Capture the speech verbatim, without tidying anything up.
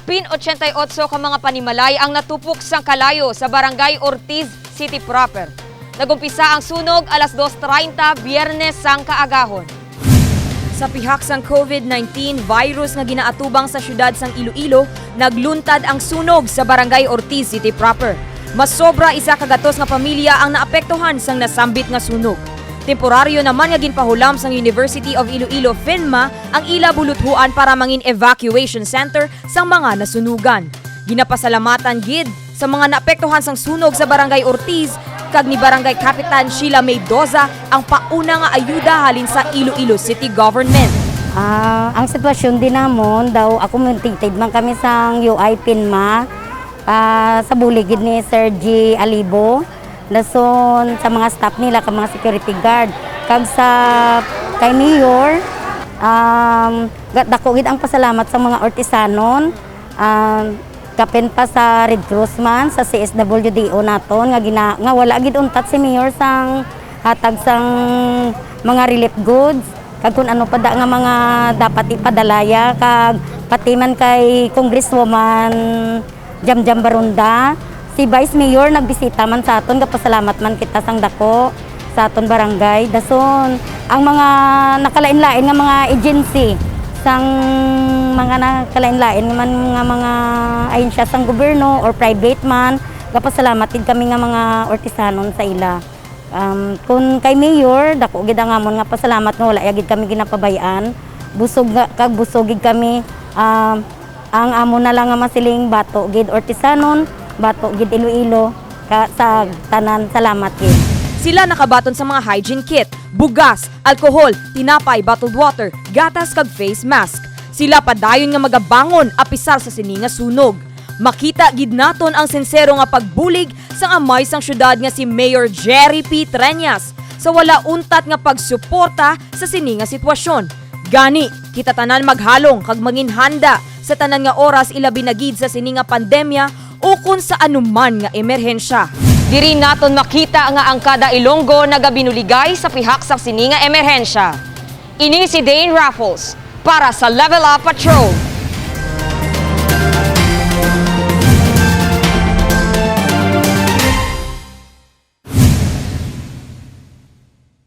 Pin ochenta y ocho ka mga panimalay ang natupok sang kalayo sa Barangay Ortiz City proper. Nag-umpisa ang sunog alas dos treinta Biyernes sang kaagahon. Sa pihak sang COVID nineteen virus nga ginaatubang sa siyudad sang Iloilo, nagluntad ang sunog sa Barangay Ortiz City proper. Masobra isa ka gatos nga pamilya ang naapektuhan sang nasambit nga sunog. Temporaryo naman nga ginpahulam sang University of Iloilo FINMA ang ila buluthuan para mangin evacuation center sang mga nasunugan. Ginapasalamatan gid sa mga naapektuhan sang sunog sa Barangay Ortiz kag ni Barangay Kapitan Sheila May Doza ang pauna nga ayuda halin sa Iloilo City Government. Ah, ang sitwasyon din namon daw, accommodated man kami sang U I FINMA, ah, sa bulig gid ni Sir G Alibo, dason sa mga staff nila kag mga security guard. Kag sa kay Mayor, um, ga-, dako gid ang pasalamat sa mga Ortizanon, um, kapin pa sa Red Cross man, sa C S W D O naton nga gina-, nga wala gid untat si Mayor sang hatag sang mga relief goods kag kun ano pa da nga mga dapat ipadalaya, kag pati man kay Congresswoman Jamjam Barunda, si Vice Mayor nagbisita man sa aton, gapasalamat man kita sang dako sa aton barangay. Dason, ang mga nakalain-lain nga mga agency, sang mga nakalain-lain man nga mga ahensya sang gobyerno or private man, gapasalamat gid kami nga mga Ortizanon sa ila. Um, kun kay Mayor, dako gid ang amon nga pasalamat nga wala ya gid kami ginapabay-an. Busog nga, kag busog gid kami, um, ang amo na lang nga masiling, bato gid Ortizanon, bato gid Iloilo, ka, sa tanan, salamat gid. Sila nakabaton sa mga hygiene kit, bugas, alcohol, tinapay, bottled water, gatas kag face mask. Sila padayon nga magabangon apisar sa sini nga sunog. Makita gid naton ang sinsero nga pagbulig sang amay sang syudad nga si Mayor Jerry P Treñas sa wala untat nga pagsuporta sa sini nga sitwasyon. Gani, kita tanan maghalong kag manginhanda sa tanan nga oras, ilabi na gid sa sini nga pandemya ukon sa anuman nga emerhensya. Diri naton makita nga ang kada Ilonggo nagabinuligay sa pihak sang sini nga emerhensya. Ini si Dane Raffles para sa Level Up Patrol.